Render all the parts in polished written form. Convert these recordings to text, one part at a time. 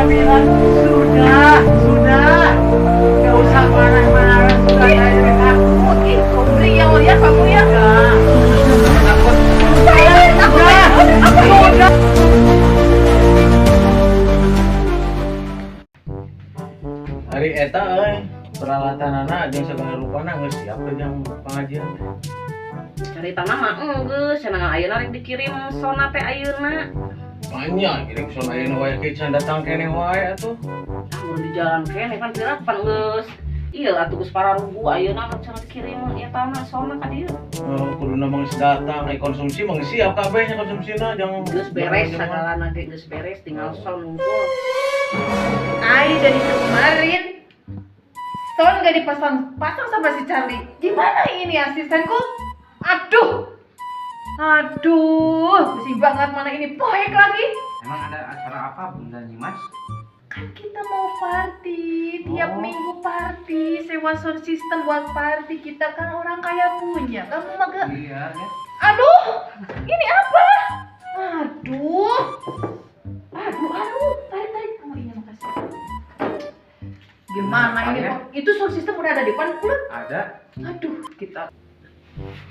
Bilang sudah, sudah. Gak usah marah-marah, sudah saya takut. Ih, sobri ya, ya kamu ya. Udah. Takut. Saya takut. Apa ini? Ari eta euy, peralatanana jeung segala rupana geus siap teh jang pengajian teh. Caritana mah enggeus, cenah ayeuna rek dikirim sound teh ayeuna. Banyak kirim sound ayeuna wae ke can datang keneh wae atuh. Ah, baru di jalan keneh pan pira pan geus. Iya atuh geus pararugu ayeuna mah cenah dikirim eta mah sound ka dieu. Oh, kuduna mah geus datang, ai konsumsi mah geus siap kabeh nya konsumsina jang Geus beres sagalana ge geus beres tinggal sound unggul. Ai dari kemarin sound gak dipasang-pasang sama si Charlie. Gimana ini asistenku? Aduh, aduh, pusing banget mana ini poek lagi. Emang ada acara apa Bunda Nyimas? Kan kita mau party, tiap minggu party, sewa sound system buat party. Kita kan orang kaya punya. Kamu mah gak? Iya ya. Aduh, ini apa? Aduh, aduh, aduh, tarik tarik. Oh iya makasih. Gimana ini Apa ya? Pak? Itu sound system udah ada di depan belum? Ada. Aduh, kita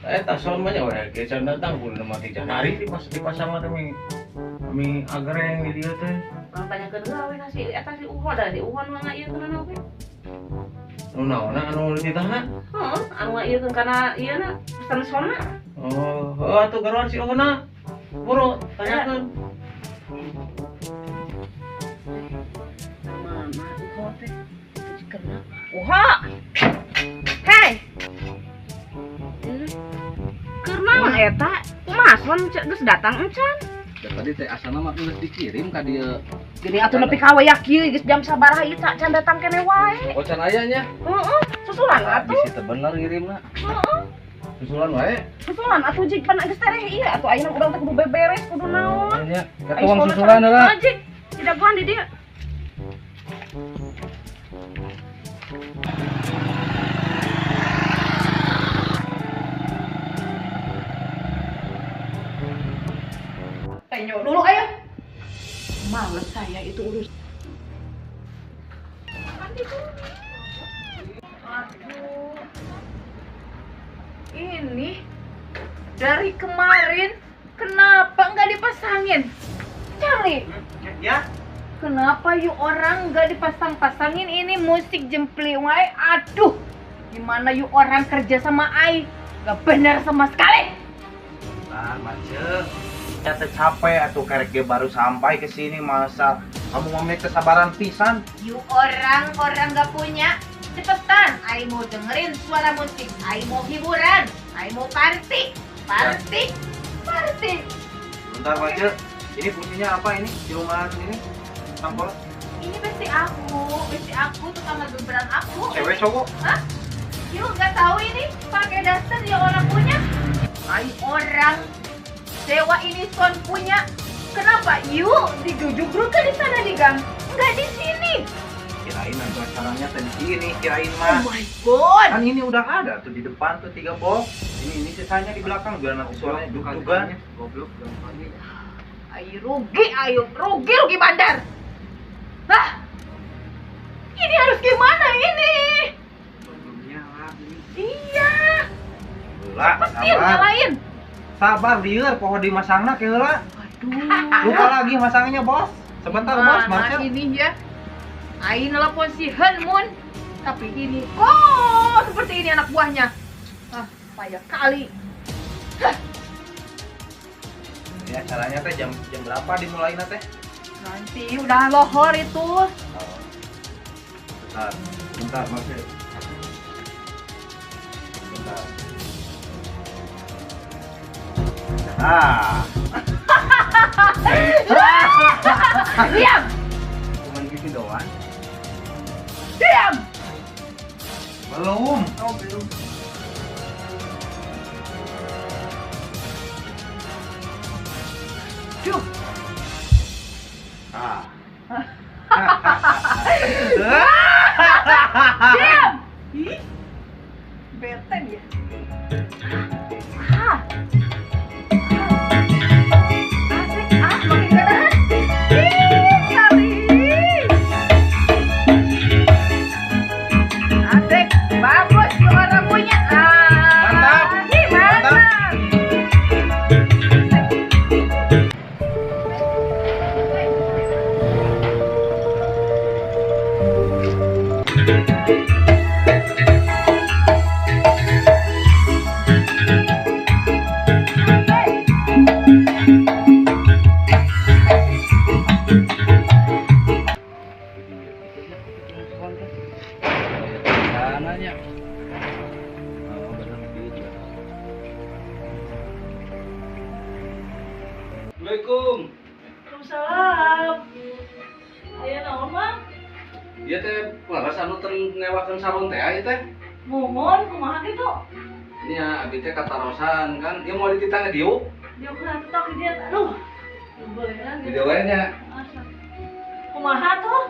Eta sound mah nya wae ke can datang kuduna mah ti janari dipasang mah teh mi agreng di dieu teh. Urang tanyakeun heula we ka si eta si Uho da si Uho nu ngaieukeunan oge. Nu naonna anu dititahna? Heeh, anu ngaieukeuan kana ieu na pesan sound. Oh, heuh atuh garuan si Uhona. Buru tanyakeun. Mana Uho teh? Kenapa? Uho. Hei. Keur naon eta? Kumaha sound geus datang encan? Da tadi teh asana mah geus dikirim ka dieu. Gini atuh nepi ka wayah kieu geus jam sabaraha ieu can datang keneh wae. Oh can aya nya. Heeh, susulan atuh. Bisi teu bener ngirimna. Heeh. Susulan wae. Susulan atuh jig pan geus tereh ieu atuh ayeuna urang teh kudu beberes kudu naon. Nya, katuang susulan heula. Jig, didagoan di dieu. Tanya dulu ayo. Males saya itu urus. Aduh. Ini dari kemarin kenapa nggak dipasangin? Charlie. Ya? Kenapa yuk orang nggak dipasang-pasangin ini musik jempli wae? Aduh. Gimana yuk orang kerja sama ai? Gak benar sama sekali. Nah, Mace. Kita capek atuh kerek ge baru sampai ke sini masa kamu mau kesabaran pisan. You orang gak punya. Cepetan, ai mau dengerin suara musik, ai mau hiburan, ai mau party, party, party. Bentar Mace, ini fungsinya apa ini siluman ini? Tampol? Ini besti aku tukang ngeberan aku. Cewek cowok? Hah? You nggak tahu ini pakai daster ya orang punya. Ai orang sewa ini sound punya. Kenapa you dijujugruk di sana di gang? Nggak di sini. Kirain nanti acaranya tadi sini, kirain mah. Oh my god. Kan ini udah ada tuh di depan tuh 3 box. Ini sisanya di belakang biar nanti suaranya dug-dugan. Goblok. Ayo rugi, ayo rugi rugi bandar. Hah? Ini harus gimana ini? Iya. Lah, Pasti nyalain. Sabar lieur poho dimasangna ke heula. Aduh. Lupa lagi masangnya, Bos. Sebentar, Bos, Marcel. Ini ya. Ai nelpon si Henmun. Tapi ini kok seperti ini anak buahnya. Ah, payah kali. Hah. Ya, caranya teh jam berapa dimulainya teh? Nanti udah lohor itu. Oh. Bentar, bentar, Marcel. Bentar. Ah. Diam. Cuman gitu doang. Diam. Belum. Oh, belum. Duh. Ah. Diam. Ih. Bete dia. Ah. Asik, ah, makin gak tahan. Ih, Charlie. Sananya. Oh, bener gitu. Assalamualaikum. Waalaikumsalam. Aya naon mah? Ieu teh leres anu teu ngewakeun salon teh ieu teh. Muhun kumaha kitu? Nya abi teh katarosan kan, ieu mau dititah diuk. Diuk lah atuh di dieu. Aduh. Boleh Di dieu we nya. Kumaha tuh?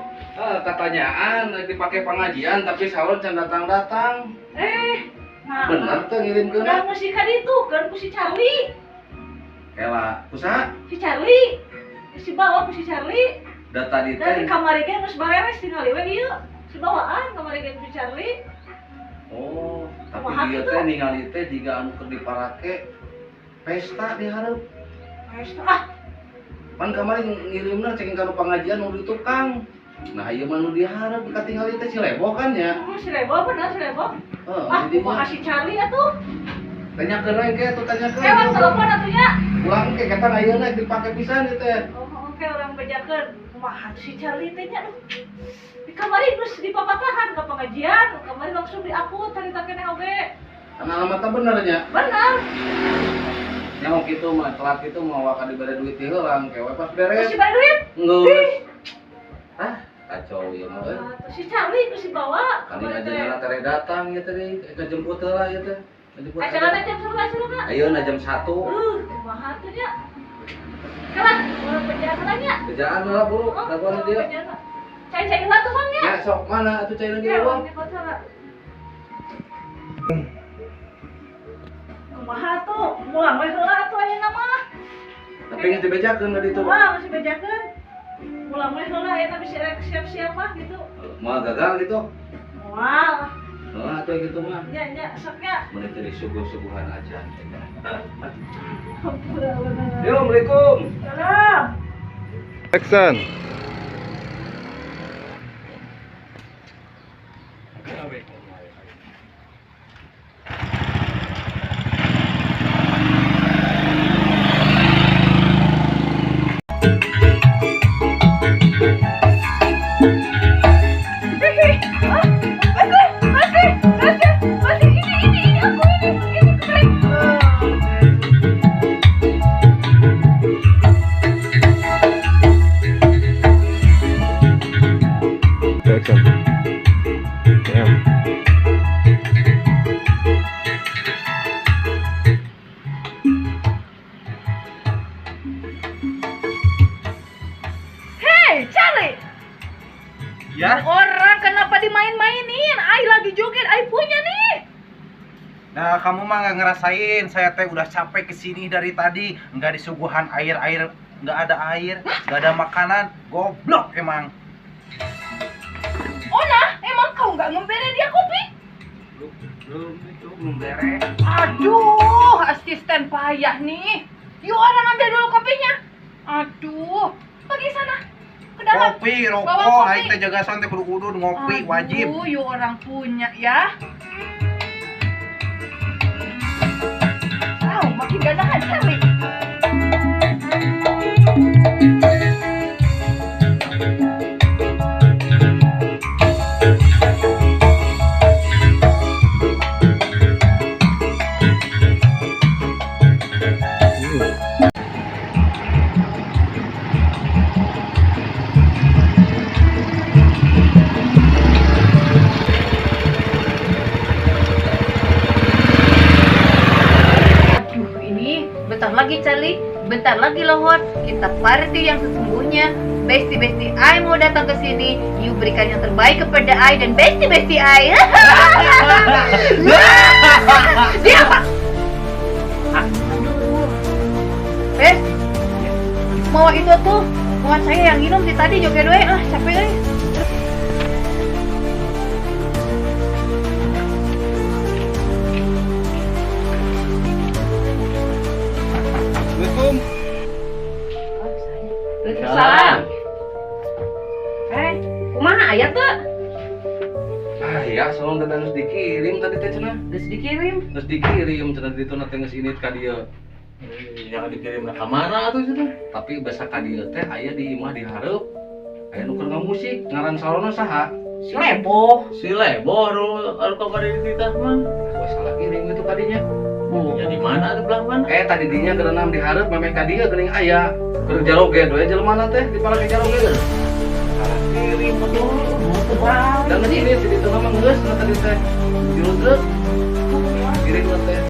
Katanyaan dipakai pengajian tapi salon can datang-datang. Nah. Bener teh ngirimkeun. Udah mesti ka ditu kan ku si Charlie. Ela, kusaha? Si Charlie. Si bawa ku si Charlie. Da tadi teh. Dari kamari ge geus bareres tingali we ieu. Si bawaan kamari ge ku si Charlie. Oh, tapi dia teh ningali teh jiga anu keur diparake pesta di hareup. Pesta ah. Pan kamari ngirimna ceking ka nu pangajian nu di tukang. Nah, ieu mah nu dihareup katingali teh si Lebo kan ya. Si Lebo bener si Lebo. Heeh, ah, kumaha si Charlie atuh? Tanyakeun we ke atuh tanyakeun. Urang telepon atuh nya. Ulang ke kata ayeuna dipake pisan ieu teh. Oh, oke urang bejakeun. Kumaha si Charlie teh nya aduh. Di kamari geus dipapatahan ka pengajian, kamari langsung diakut harita keneh oge. Kan alamatna bener nya? Bener. Nya mau kitu mah telat kitu mah waka dibere duit ti heulang ke we pas beres. Geus dibere duit? Geus. Hah, kacau ieu mah euy. Si Charlie geus dibawa. Kali ajengan tere datang ieu teh kajemput heula ieu teh. Kajemput. Acarana jam 11 heula. Ayeuna jam 1. Kumaha tuh nya? Kalah, urang bejaan nya. Bejaan lah buru, dagoan dia. Cai-cai heula tuh Bang nya. Ya sok mana atuh cai lagi eueuh. Kumaha tuh? Mulang we heula atuh ayeuna mah. Tapi geus dibejakeun da ditu. Wah, geus dibejakeun. Mulang we heula ayeuna bisa rek siap-siap mah gitu. Moal gagal gitu. Moal. Heeh, atuh gitu mah. Nya nya sok nya. Mun teh disuguh-suguhan aja. Yo, Assalamualaikum. Salam. Action. Ini aku ini keren. Action. Damn. Hey, Charlie. Ya? Orang kenapa dimain-mainin? Ai lagi joget, ai punya nih. Nah, kamu mah nggak ngerasain. Saya teh udah capek kesini dari tadi. Nggak disuguhan air-air, nggak ada air, nggak ada makanan. Goblok emang. Ona, emang kau nggak ngebere dia kopi? Belum, itu belum beres. Aduh, asisten payah nih. Yuk orang ambil dulu kopinya. Aduh, pergi sana ke dalam. Kopi, rokok, aing teh jaga santai kudu udud ngopi. Aduh, wajib. Aduh, yuk orang punya ya. Tahu, makin ganahan cari. Bentar lagi Charlie, bentar lagi Lohor, kita party yang sesungguhnya. Bestie-bestie I mau datang ke sini, you berikan yang terbaik kepada I dan bestie-bestie I. Dia apa? Aduh. Bes, mau itu tuh, mau saya yang minum di tadi joget we, ah capek euy. Assalamualaikum. Waalaikumsalam. Kumaha aya teu? Aya sound teh geus dikirim tadi teh cenah. Geus dikirim. Geus dikirim cenah di ditu teh geus init ka dieu. Jangan dikirim ka mana atuh cenah. Tapi basa ka dieu teh aya di imah di hareup. Aya nu keur ngamusik, ngaran salona saha? Si Leboh. Si Leboh anu anu kamari di titah mah. Gua salah kirim itu kadinya. Ya di mana atuh belah mana? Tadi dinya gerenam di hareup memeh ka dieu geuning aya. Keur jaroge we jelema teh di parake jaroge. Salah kirim betul. Dan ini si ditu mah geus tadi teh. Dirutruk. Kirim teh.